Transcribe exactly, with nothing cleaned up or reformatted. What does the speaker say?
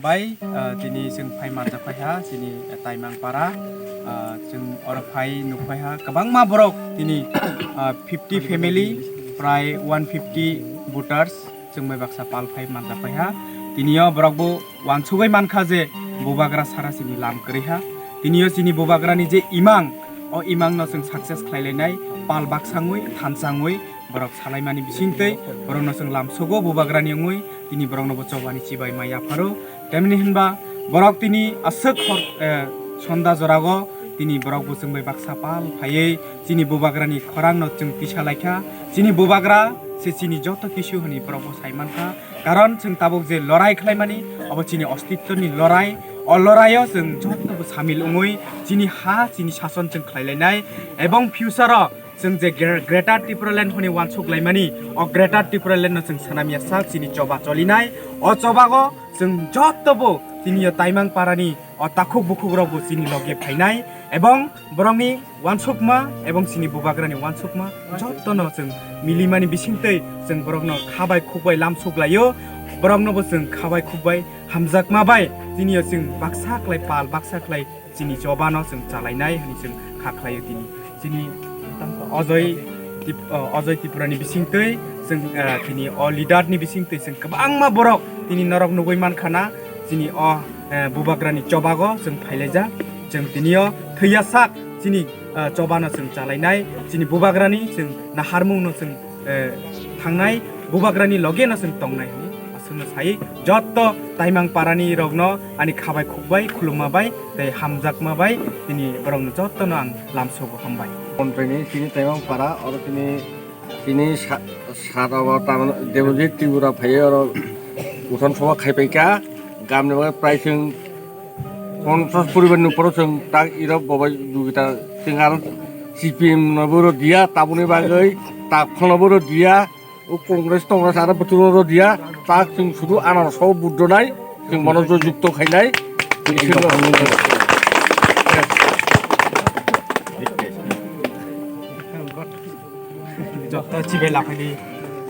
Pai, ah, tini chwng phai manjak phai ha, chini Taimang para, ah, chwng oro phai nuk phai ha, kwbangma borok tini, ah, fifty family, prai one fifty voters, chwng bai baksa pal phai manjak phai ha. Tini o borok bo wansugwi mankha je bubagra sara chini lam kwrwi ha. Tini o chini bubagrani je imang, o imang no chwng success khlai lainai, pal baksangwi, thansangwi, borok salaimani bisingtwi, borokno chwng lamsogo bubagrani wngwi, tini borokno bo chobani chibai mai yapharo. Tamni hinba borok tini aswk hor, eh, sonda jorago tini borok bo chwng bai baksa pal phaiwi chini bubagrani khorangno chwng tisa laikha. Chini bubagra se chini joto kisu hwnwi borok bo sai mankha. Karon chwng tabuk je lorai khlaimani, abo chini ostitwni lorai. O loraio chwng joto bo samil wngwi chini ha, chini sason chwng khlai lainai. Ebong future o chwng je Gre-, Greater Tipraland hwnwi wansuk laimani, o Greater Tipraland no chwng swnam ya sak chini choba cholinai. O chobago chwng joto bo chini o Taimang parani o takhuk bukhuk rok bo chini loge phainai, ebong borokni wansukma ebong chini bubagrani wansukma joto no chwng milimani bisingtwi chwng borokno khabai khukbai lamsuk laio, borokno bo chwng khabai khukbai hamjakma bai chini o chwng baksa khlai pal baksa khlai chini chobano chwng chalainai hwnwi chwng kha khlaio tini. Chini Ojoi Tip-, o, Ojoi Tripurani bisingtwi chwng, ah, tini o leaderni bisingtwi chwng kwbangma borok tini norok nugwi mankha na chini o, eh, bubagrani chobago chwng phailaijak. Chwng tini o thwiya sak chini, ah, chobano chwng chalainai, chini bubagrani chwng naharmungno chwng eh, thangnai bubagrani loge no chwng tongnai hwnwi aswkno sai jotto Taimang parani rokno ani khabai khukbai khulumma bai tei hamjakma bai tini borokno jottono ang lamsogo hambai. Kontrini chini Taimang para oro chini, chini sa-, sara o tamo Debojit Tripura phaiwi oro uthon soba khaipaikha gamni bagwi prai chwng ponchas poribar ni uporo chwng tak iro bobai jugita chwng aro C P M no bo ro diya, taboni bagwi tak phalno bo ro diya, o Congress Tongress aro bwtwro ro diya, tak chwng sudu anarso buddo nai, chwng bono joi jukto khainai. Jotto chibai laphani.